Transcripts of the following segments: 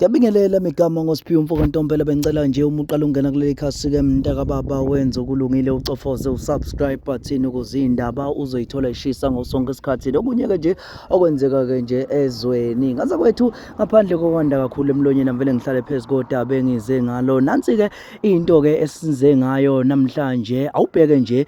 Ngiyabingelela migama ngoSiphiwe umfo kaNtombela, bengicela nje uma uqala ukungena kuleli khasi-ke mntakababa wenze okulungile ucofoze usubscribe button ukuze iy'ndaba uzoyithola ishisa ngosonke isikhathi. Nokunye-ke nje okwenzeka-ke nje ezweni ngaza kwethu ngaphandle kokwanda kakhulu emlonyeni, angivele ngihlale phezu kodaba engize ngalo. Nansi-ke into-ke esize ngayo namhlanje, awubheke nje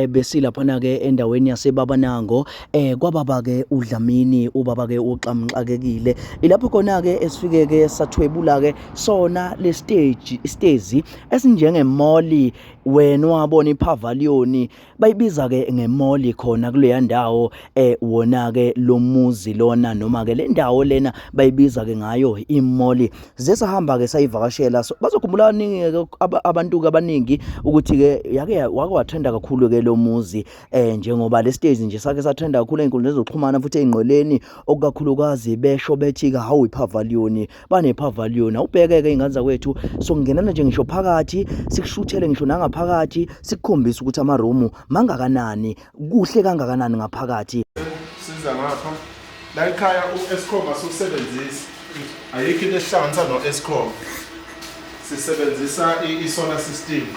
besilaphana-ke endaweni yaseBabanango kwababa-ke uDlamini, ubaba-ke uxamxakekile. Ilapho khona-ke esifike-ke sathwebula-ke sona le stage isitezi esinjengemoli, wena wabona iphavaliyoni bayibiza-ke ngemoli khona kuleya ndawo. Wona-ke lo muzi lona noma-ke le ndawo lena bayibiza-ke ngayo imoli. Size sahamba-ke sayivakashela, so bazokhumbula abaningi-ke abantu-ke abaningi ukuthi-ke yake wake wathenda kakhulu-ke lo muzi, njengoba le stage nje sake sathenda kakhulu ey'nkundleni zokuxhumana futhi ey'ngqweleni, okukakhulukazi besho bethi-ke hawu iphavaliyoni, banephavaliyoni. Awubheke-ke iy'ngane zakwethu, songenana nje ngisho phakathi sikushuthele ngisho nangaphakathi sikukhombise ukuthi amarumu mangakanani, kuhle kangakanani ngaphakathi. Siza ngapha la ekhaya, u-Eskom asiwusebenzisi, ayikho into esihlanganisa no-Eskom. Sisebenzisa i-solar system,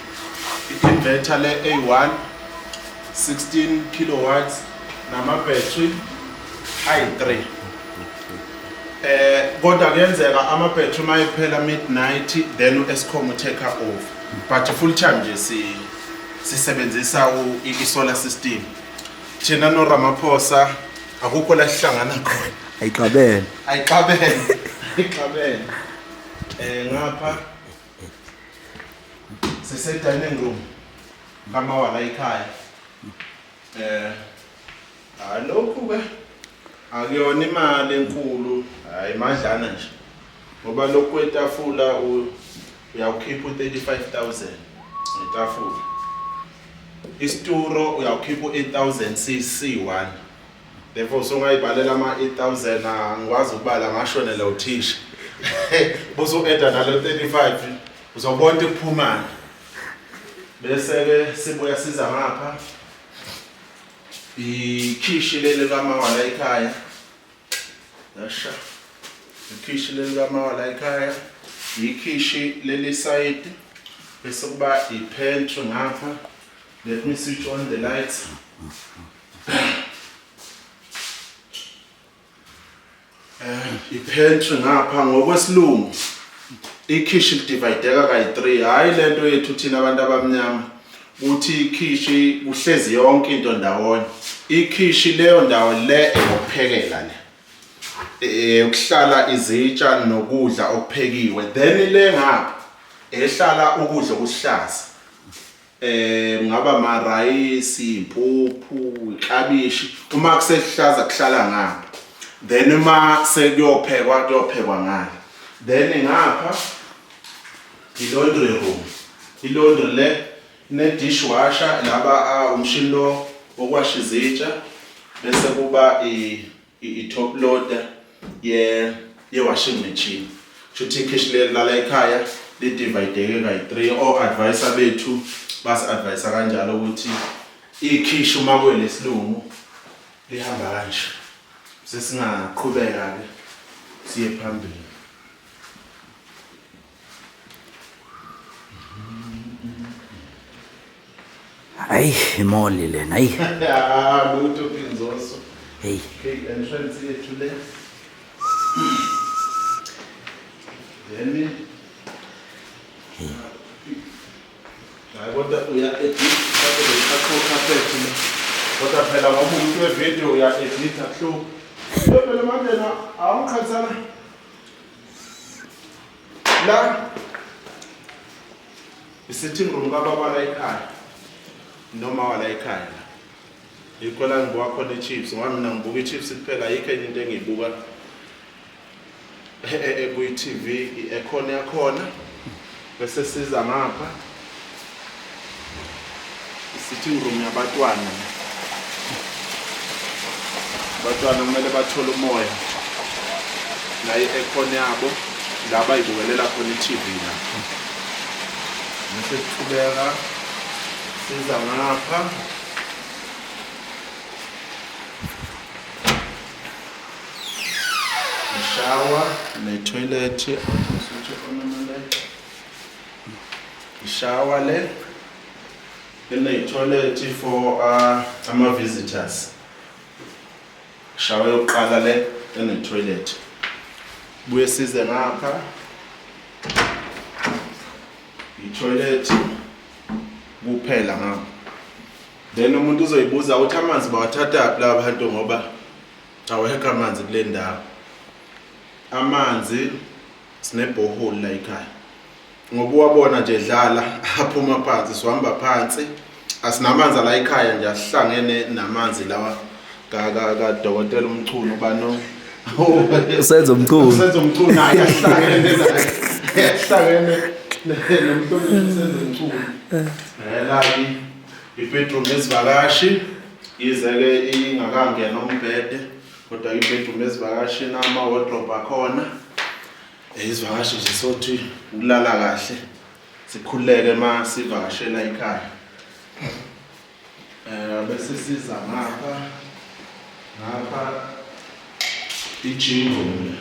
i-inverter le A1 16 kilowatts nama-battery ayi-3. Kodwa kuyenzeka ama-battery uma ephela midnight, then u-Eskom utake over, but full time nje sisebenzisa i-solar system. Thina no-Ramaphosa akukho la sihlangana khona. Ayixabene. Ayixabene, ayixabene. Ngapha sise dining room kamawala ekhaya. Alokhu ke akuyona imali enkulu, hayi, imadlana nje, ngoba lokhu kwetafula uyawukhipha u-35,000 ngetafula, isituro uyawukhipha u-8000 CC1. Therefore usungayibhalela ama-8000, angikwazi ukubala, ngashonela uthisha, busu-eda nalo 35, uzobona ukuthi kuphumani. Bese-ke sibuya siza ngapha, ikhishi leli kamawala ekhaya. Yasha, ikhishi leli kamawala ekhaya, ikhishi leli side, bese kuba i-pantry ngapha. Let me switch on the lights. I-pantry ngapha. Ngokwesilungu ikhishi lidivideka kayi-3, hhayi lento yethu thina abantu abamnyama kuthi ikhishi kuhlezi yonke into ndawonye. Ikhishi leyo ndawo le eyokuphekela, le ukuhlala izitsha nokudla okuphekiwe, then le ngapha ehlala ukudla okuhlaza, kungaba marayisi, impuphu, iklabishi. Uma kusehlaza kuhlala ngapha, then uma sekuyophekwa kuyophekwa ngale. Then ngapha i-laundry room, i-laundry le ine-dishwasher laba, umshini lo wokuwasha izitsha, bese kuba i-top loader ye ye-washing machine. Shuthi ikhishi leli lala ekhaya lidivideke kayi-3. O-advisor bethu basi-advise kanjalo ukuthi ikhishi uma kwelesilungu lihamba kanje. Sesingaqhubeka-ke siye phambili. Hayi, imoli lena, hayi. Ya, lutho Phinzoso. Hey. Okay, entrance yethu le. Then hayi, kodwa uya-edit, mhlawumbe carpet le. Kodwa phela ngoba umuntu we-video uya-edita hlu. Phela manje na awungikhathana. La i-sitting room kababa la ekhaya noma wala ekhaya la. Yikho la ngibuka khona i-Chiefs, ngoba mina ngibuka i-Chiefs kuphela, ayikho enye into engiyibuka kwi-TV, i-aircon yakhona. Bese siza ngapha, i-sitting room yabatwana. Abatwana kumele bathole umoya la, i-aircon yabo la bayibukelela khona i-TV la. Bese siqhubeka siza ngapha, Ishawa ne-toilet. Ishawa le ine-toilet for ama-visitors. Ishawa yokuqala le ene-toilet. Buye size ngapha, i-toilet kuphela ngapha. Then umuntu uzoyibuza ukuthi amanzi bawathathaphi laba bantu, ngoba awekho amanzi kule ndawo. Amanzi sine-borehole la ekhaya, ngoba uwabona nje dlala aphuma phansi, sihamba phansi. Asinamanzi la ekhaya nje, asihlangene namanzi lawa kadokotela uMchunu bano. Usenzo Mchunu. Usenzo Mchunu naye asihlangene naye, asihlangene nomhlonishwa uSenzo Mchunu. La i-bedroom yezivakashi, ize-ke ingakangena umbhede, kodwa i-bedroom yezivakashi nama-wardrobe akhona. Izivakashi nje sothi ukulala kahle, sikhululeke uma sivakashela ekhaya. Bese siza ngapha i-gym room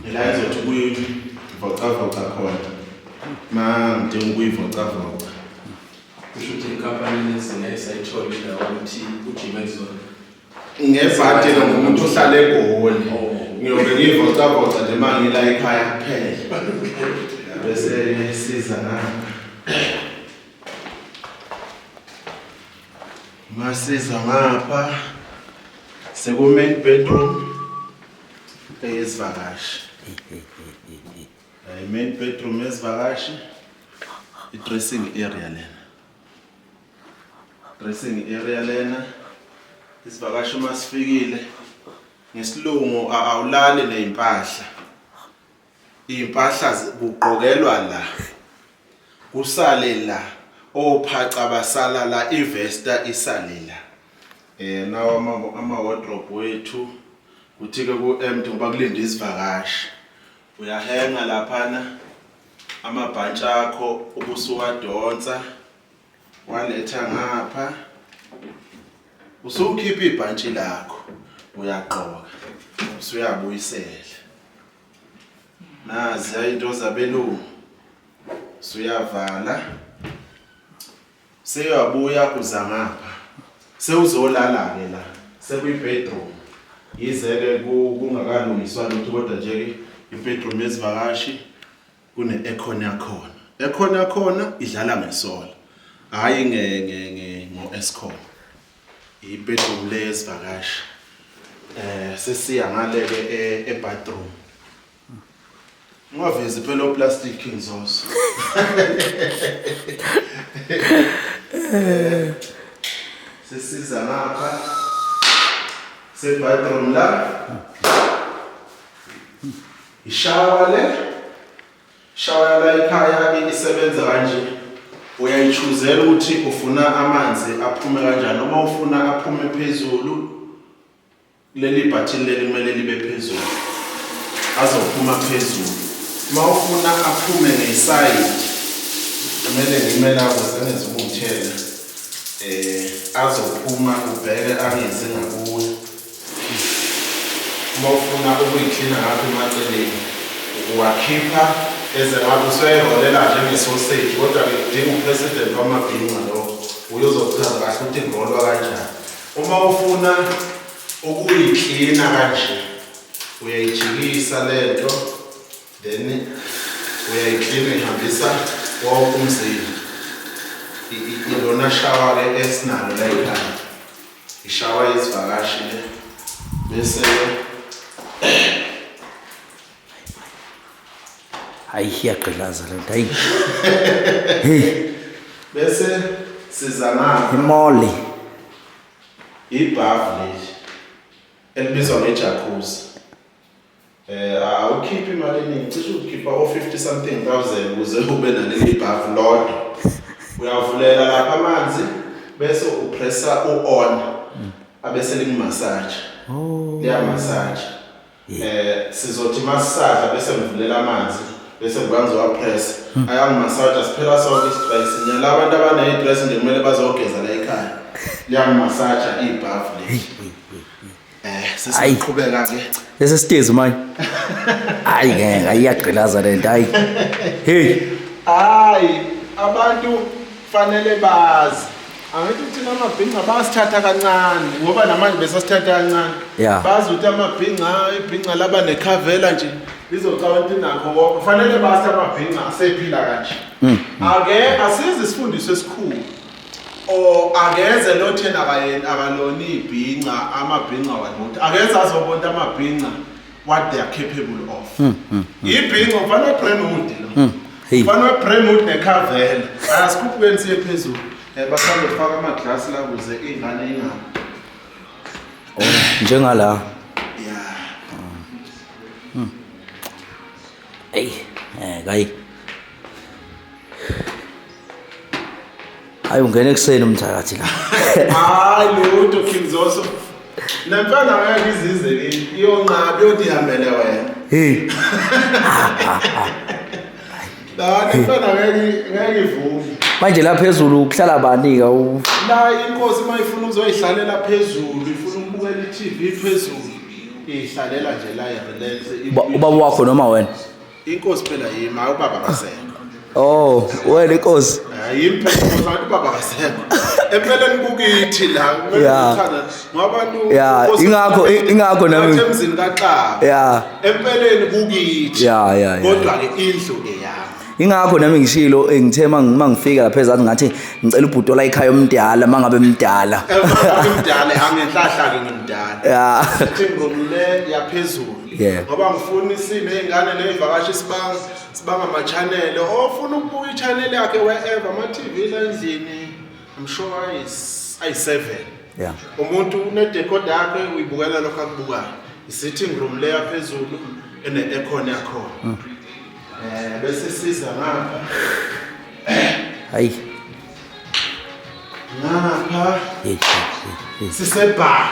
le, la izothi ukuyivocavoca khona ma ngidinga ukuyivocavoca. Kusho ukuthi inkampani lezi esayithola indawo ukuthi ujime kuzona. Ngebhadi ngumuntu ohlala eGoli, ngiyobe ngiyivocavoca nje uma ngila ekhaya kuphela. Bese siza ngapha, masiza ngapha seku-main bedroom eyezivakashi. I-main bedroom yezivakashi, i-dressing area lena, dressing area lena. Isivakashi uma sifikile, ngesilungu awulali nezimpahla, iy'mpahla kugqokelwa la, kusale la, ophaca basala la, ivesta isale la. Nawo ama-wardrobe wethu, kuthi-ke ku-empty ngoba kulinde isivakashi. Uyahenga laphana amabhantshi akho, ubusuwadonsa waletha ngapha, usukhipha ibhantshi lakho, uyagqoka, usuyabuyisela. Nazi into zabelungu, usuyavala, seyabuya, uza ngapha, sewuzolala-ke la, sekuyi-bedroom. Yize-ke kungakalungiswa lutho, kodwa nje-ke i-bedroom yezivakashi kune-aircon yakhona. Aircon yakhona idlala ngesola, hhayi ngo-Eskom. I-bedroom le yezivakashi. Sesiya ngale-ke e-bathroom. Ungavezi phela o-plastic, ngizozo. Sesiza ngapha se-bathroom la, ishawa le, shawa yala ekhaya isebenza kanje: uyayichuzela ukuthi ufuna amanzi aphume kanjani. Uma ufuna aphume phezulu, leli bhathini leli kumele libe phezulu, azophuma phezulu. Uma ufuna aphume ngesayidi, kumele ngime la ukuze angeze ukungithela, azophuma ubheke angeze ngakuwe. Uma ufuna ukuyiklina ngapha emaceleni, uwakhipha eze ngabe usuyayiholela njengesoseji, kodwa-ke kudinga u-president wamabhinca lokho, uyozochaza kahle ukuthi irolwa kanjani. Uma ufuna ukuyiklina kanje, uyayijikisa lento, then uyayiklina, ihambisa wonke umzimba. Ilona shawa-ke esinalo la ekhaya, ishawa yezivakashi le. Bese Hayi, iyagqilaza le nto, hayi, hey. Bese siza ngapha. Imoli. Ibhavu leli elibizwa nge-jacuzzi, awukhiphi imali eningi, cishe ukhipha o-50 something thousand ukuze ube naleli bhavu lodwa. Uyavulela lapha amanzi, bese upressa u-on, abese likumassage, liyamassage. Sizothi masisadla bese ngivulela amanzi, bese ngibuya ngizowapressa, ayangimasaja, siphela sonke i-stress. Nyala abantu abane-stress nje kumele bazogeza la ekhaya, liyangimasaja ibhavu leli. Sesiqhubeka ke. Lesi sitezi manje. Hayi ngeke, ayiyagqilaza lento hayi. Hey. Hayi, abantu fanele bazi. Angithi thina amabhinca basithatha kancane ngoba namanje besasithatha kancane. Bazi ukuthi amabhinca, ibhinca laba nekhavela nje lizocabanga ukuthi nakho konke. Fanele bazi amabhinca asephila kanje. Ake asize isifundiso esikhulu. O akeze lo thena akayena akalona ibhinca, amabhinca walutho. Akeze azobona amabhinca what they are capable of. Ibhinca ufana weBrentwood lo. Hey. Ufana weBrentwood nekhavela. Asikhuphukeni siye phezulu. Basazofaka amaglasi la ukuze ingane ingabi. Oh, njengala. Yeah. Hey, kayi. Hayi ungena ekuseni umthakathi la. Hayi lutho King Zoso. Nemfana ngeke izize kimi. Iyonqaba iyothi ihambele wena. Hey. La nemfana ngeke ivume. Manje la phezulu kuhlala bani ka u? La inkosi mayifuna uzoyihlalela phezulu, ifuna ukubukela i-TV phezulu. Ihlalela nje la i-relax. Ubaba wakho noma wena? Inkosi phela yimi, hayi ubaba kasekho. Oh, wena inkosi. Hayi yimi phela inkosi, hayi ubaba kasekho. Empeleni kukithi la, kumele ngithanda ngoba abantu inkosi Ingakho nami. Bathi emzini kaXaba. Empeleni kukithi. Kodwa ke indlu eyami. Ingakho nami ngishilo ngithe mangifika lapha ezathi ngathi ngicela ubhuti ola ekhaya omdala mangabe mdala. Mdala angenhlahla ke ngimdala. Sitting room le yaphezulu. Ngoba ngifuna isime izingane nezivakashi sibanga ama channel. Ofuna ukubuka i channel yakhe wherever ama TV la endlini. I'm sure ayi 7. Umuntu une decoder yakhe uyibukela lokho akubukayo. I sitting room le yaphezulu ene aircon yakhona. Bese siza ngapha. Hayi. Ngapha. Hey, hey, hey. Sisebha.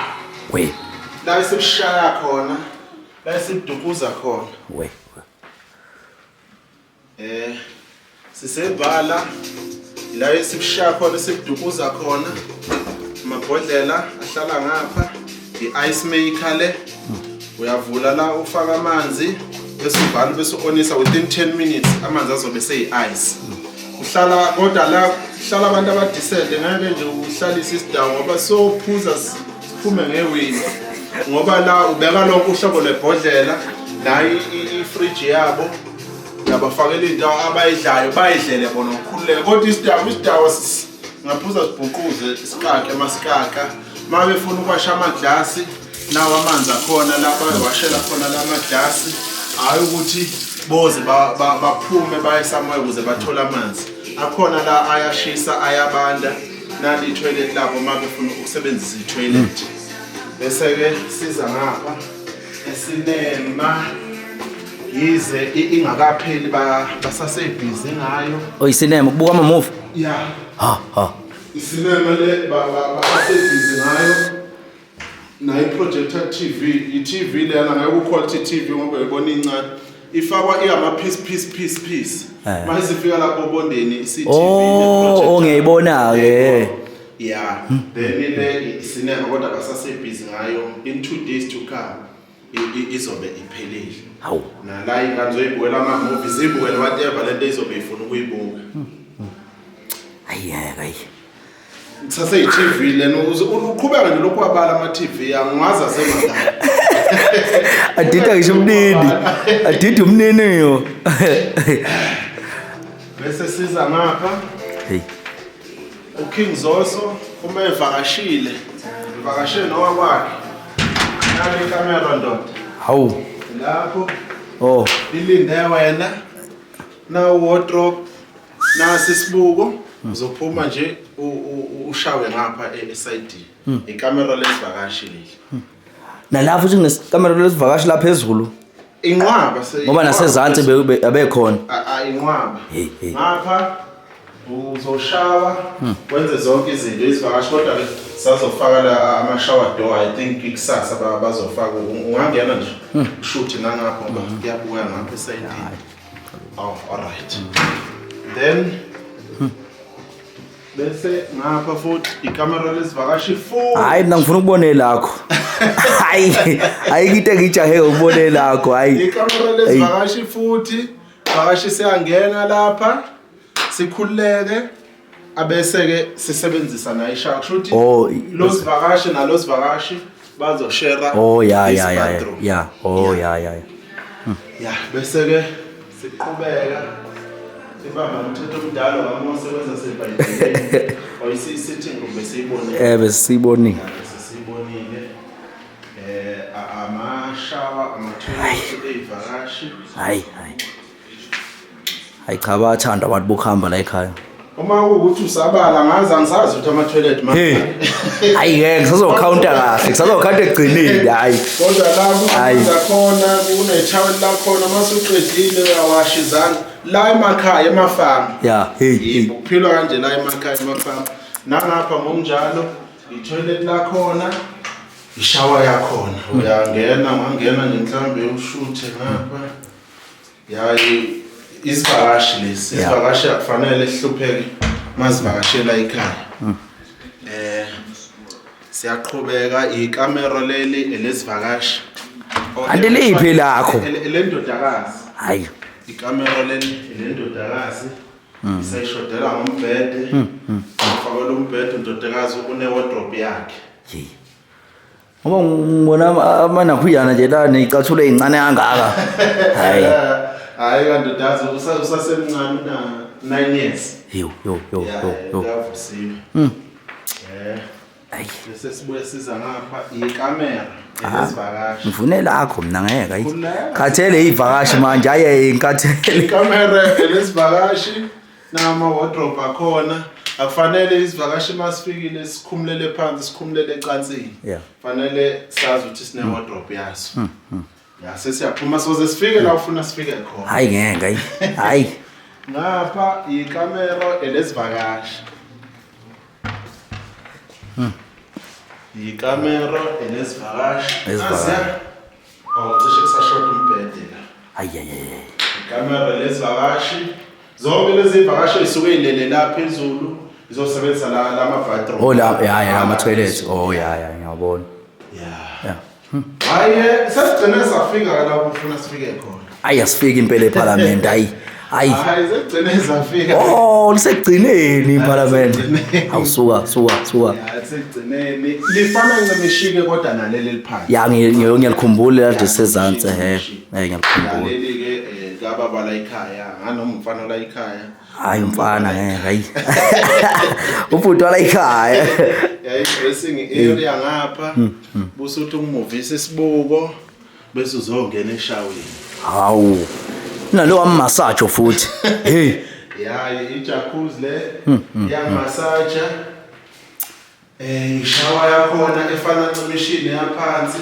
We. La esikushaya khona, la esidukuza khona. We. Sisebhala la esikushaya khona, esikudukuza khona. Amabhodlela ahlala ngapha, i-ice maker le. Uyavula la ufaka amanzi bese uvala bese u-onisa within 10 minutes amanzi azobe seyi-ice. Uhlala kodwa la kuhlala abantu abadecent, ngeke nje uhlalise isidawo ngoba sophuza siphume ngewini. Ngoba la ubeka lonke uhlobo lwebhodlela, la i-fridge yabo yabafakela into abayidlayo bayidlele bona ngokukhululeka. Kodwa isidawo ngaphuza sibhuquze isikaka emasikaka. Uma befuna ukwasha amaglasi nawo amanzi akhona la bayawashela khona la maglasi. Hayi ukuthi boze baphume baye somewhere ukuze bathole amanzi. Akhona la ayashisa ayabanda. Nali i-toilet labo uma befuna ukusebenzisa i-toilet. Bese ke siza ngapha esinema yize ingakapheli basasebhizi ngayo. Oh, isinema kubuka ama movie? Yeah. Ha ha. Isinema le basebhizi ngayo. Na i-projector TV, i-TV lena ngeke u-quality TV ngoba uyibona incane. Ifakwa iyama piece piece piece piece. Mase ifika lapho obondeni i-C T V Oh, ne-projector. oh, ngiyayibona ke. Yeah. Then le isinema kodwa basasebhizi ngayo in 2 days to come izobe iphelile. Hawu. Nala ingane zoyibukela ama movies, zibukele whatever lento izobe ifuna ukuyibuka. Hayi, hayi, hayi. Kusase i-TV lena uqhubeka nje lokhu wabala ama TV angiwazi asemangaka. Adida ngisho umnini. Adida umnini yo. Bese siza ngapha. Hey. uKing Zoso uma evakashile, evakashile nowakwakhe. Nali ikamera ndoda. Hawu. Lapho. Oh. Ilinde wena. Na wardrobe, nasi isibuko. Uzophuma nje ushawe ngapha e-SID. Ikamera lesivakashi leli. Nalapho futhi kunekamera lesivakashi lapha phezulu. Inqwaba se Ngoba nasezantsi abekhona. Inqwaba. Hey, hey. Ngapha uzoshawa wenze zonke izinto izivakashi kodwa ke sazofaka la ama shower door. I think ikusasa bazofaka. Ungangena nje ushuthi nangapha ngoba kuyabuya ngapha esayidini. Oh, all right. Then Bese ngapha futhi ikamera lesivakashi futhi. Hayi, mina ngifuna ukubona elakho. Hayi, ayikho into engijahe ukubona elakho, hayi. Ikamera lesivakashi futhi, vakashi siyangena lapha, sikhululeke, abese ke sisebenzisa nayo ishawa. Kusho ukuthi Oh, lo sivakashi nalo sivakashi bazoshare. Oh, ya this ya ya ya. bathroom. Ya. Oh, ya ya ya. Ya, bese ke siqhubeka sibamba umthetho omdala kaMose wezaseBhayibhelini. Or sitting room besiyibonile. Eh, besiyibonile. Sesiyibonile. Amashawa, amathoyilethi ey'vakashi. Hayi, hayi. Hayi cha, bayathanda abantu bokuhamba la ekhaya. Uma kuwukuthi usabala ngazi, angisazi ukuthi ama-toilet ma. Hey. Hayi ngeke, ngisazokhawunta kahle, ngisazokhawunta ekugcineni, hayi. Kodwa la Hayi. kunamanzi akhona, kunethaweli lakhona, uma usuqedile uyawasha izandla. La emakhaya emafamu. Ya, hey, hey. Yebo, kuphilwa kanje la emakhaya emafamu. Nangapha ngokunjalo, i-toilet lakhona, ishawa yakhona. Uyangena, ungangena nje mhlawumbe ushuthe ngapha. Ya, isivakashi lesi. Isivakashi akufanele sihlupheke mazivakashela ekhaya. Siyaqhubeka, ikamero leli elesivakashi. Anti liphi lakho? Elendodakazi. Hayi. Ikamero leli elendodakazi. Isayishodela ngombhede. Ufakela umbhede undodakazi, une wardrobe yakhe. Hey. Ngoba ngibona amanakhuyana nje la nezicathulo ezincane kangaka. Hayi. Hayi, kandodakazi usasemncane, una 9 years. Yo yo yo yo yo. Yavusiwe. Hayi. Bese sibuye siza ngapha, ikamera elesivakashi. Ngifune lakho mina, ngeke, hayi. Khululeka. Khathele ivakashi manje, hayi, ngikhathele. Ikamera elesivakashi nama wardrobe akhona. Akufanele isivakashi masifikile sikhumulele phansi, sikhumulele ecansini. Fanele sazi ukuthi sine wardrobe yaso. Ya, sesiyaphuma, soze sifike la ufuna sifike khona. Hayi ngeke, hayi. Hayi. Ngapha ikamero elesivakashi. Ikamero elesivakashi. Elesivakashi. Aziya. Oh, cishe kusashoda umbhede la. Hayi hayi hayi. Ikamero lezivakashi. Zonke lezi vakashi ezisuke zilele la phezulu izosebenzisa la lama bathroom. Oh la, ya ya, ama toilet. Oh ya ya, ngiyabona. Ya. Ya. Hayi, sesigcine safika la ufuna sifike khona. Hayi, asifiki impela eParliament, hayi. Hayi. Hayi, sesigcine safika. Oh, lisekugcineni iParliament. Lisekugcineni. Awusuka, suka, suka. Ya, sekugcineni. Lifana ncimishike kodwa naleli eliphansi. Ya, ngiyalikhumbula lade sezansi, he. Eh, ngiyalikhumbula. Naleli ke kababa la ekhaya, nganoma umfana la ekhaya. Hayi umfana ngeke, hayi. Ubhuti wala ekhaya. Ya, i-dressing area ngapha. Busuthi ungimuvisa isibuko bese uzongena eshaweni. Hawu. Nalo massage futhi. Hey. Ya, i-jacuzzi le ya massage. Ishawa yakhona efana ncimishini yaphansi.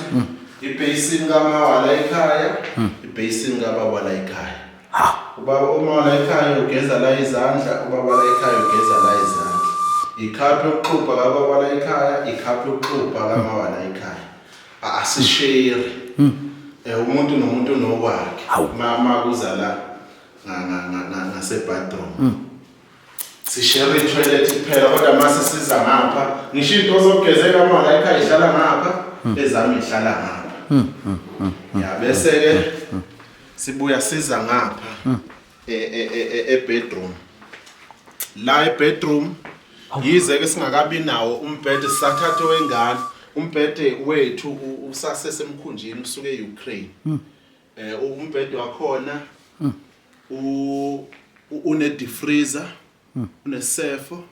Ibasin kamawala ekhaya, ibasin kababa la ekhaya. Ha. Ubaba uma la ekhaya ugeza la izandla, ubaba la ekhaya ugeza la izandla. Ikhaphi yokuxubha kababa la ekhaya, ikhaphi yokuxubha kamawala ekhaya. Asishare. Umuntu nomuntu nokwakhe. Hawu. Mama kuza la nga nga nga ngase bathroom. Sishare i-toilet kuphela, kodwa mase siza ngapha, ngisho into zokugezela mama ekhaya ihlala ngapha, ezami ihlala ngapha. Ya, bese ke sibuya siza ngapha e bedroom. La e bedroom yize ke singakabi nawo umbhede, sisathathe wengane. Umbhede wethu usasesemkhunjini usuke eUkraine. Umbhede wakhona une deep freezer, une sefo,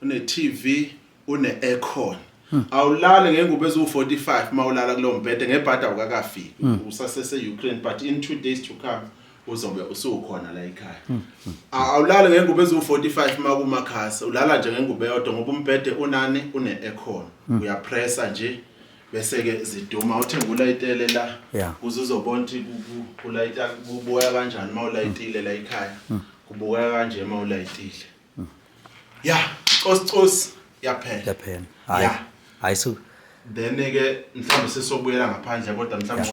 une TV, une aircon. Awulali ngengubo ezu45 mawulala kulowo mbhede, ngebhada awukakafiki, usasese Ukraine, but in 2 days to come uzobe usukhona la ekhaya. Awulali ngengubo ezu45 makumakhasi, ulala nje ngengubo eyodwa ngoba umbhede unani, une aircon, uyapressa nje bese ke ziduma, uthenga ulayitele la ukuze uzobona ukuthi kulayita kubuya kanjani mawulayitile la ekhaya, kubukeka kanje mawulayitile. Ya, cosi cosi, yaphela. Yaphela. Hayi. Ya. Hayi su. Then ke mhlawumbe sesobuyela ngaphandle, kodwa mhlawumbe